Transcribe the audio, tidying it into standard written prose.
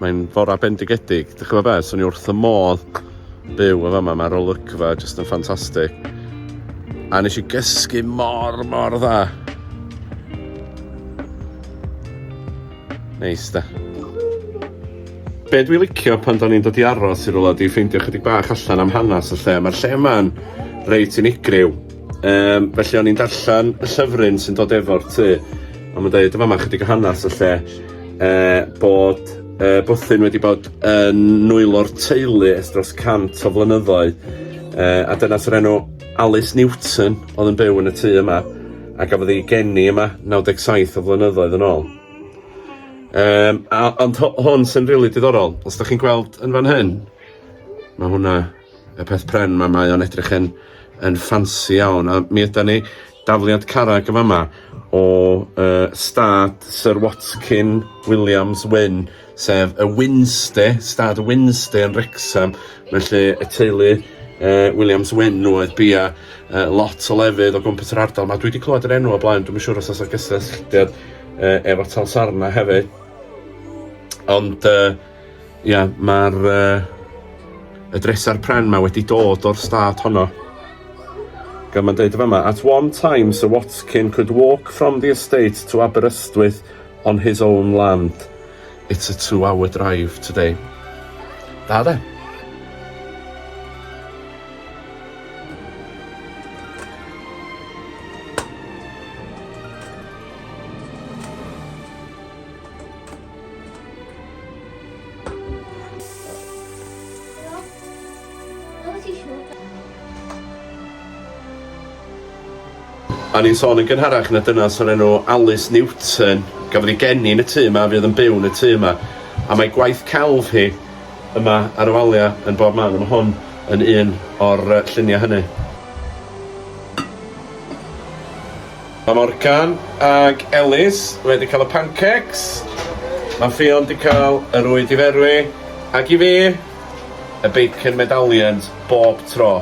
Mae'n fora bendigedig. Dych chi'n gwybod be? Swn i wrth y modd byw yn fama. Mae'r olygfa jyst yn ffantastig. A nes i gysgu mor, mor dda. Neis da. Be dwi licio pan da ni'n dod i aros i rwla 'di ffeindio chydig bach allan am hanes y lle. Mae'r lle yma'n reit unigryw. Um, felly o'n i'n darllen y llyfryn sy'n dod efo'r tŷ, a mae'n dweud yn fama chydig o hanes y lle, uh, bod uh, bwthyn wedi bod yn nwylo'r teulu ers dros 100 o flynyddoedd, uh, a dyna sy'r enw Alice Newton oedd yn byw yn y tŷ yma, a gafodd ei geni yma 97 o flynyddoedd yn ôl. Um, a, ond hwn sy'n rili really diddorol, os da chi'n gweld yn fan hyn, mae hwnna y peth pren 'ma mae o'n edrych yn yn ffansi iawn a mi ydan ni dafliad carreg yn fama o yy stad Sir Watkin Williams Wynn sef y Wynnstay, stad y Wynnstay yn Wrecsam felly y teulu yy Williams Wynn nhw oedd bia yy lot o lefydd o gwmpas yr ardal 'ma. Dwi 'di clywed yr enw o blaen dwi'm yn siŵr os o's 'na gysylltiad yy efo Talsarna hefyd. Ond yy Ia, mae'r uh, y dresar pren ma wedi dod o'r stad honno. Gan mae'n deud fama, at one time Sir Watkin could walk from the estate to Aberystwyth on his own land. It's a two-hour drive today. Da de? O'n i'n sôn yn gynharach na dynas o'r enw Alice Newton gafodd ei geni yn y tŷ yma, fydd yn byw yn y tŷ yma. A mae gwaith celf hi yma ar y waliau yn bob man, a mae hwn yn un o'r lluniau hynny. Mae Morgan ag Elis wedi cael y pancakes. Mae Ffion 'di cael y rwyd i ferwi. Ac i fi, y bacon medallions bob tro.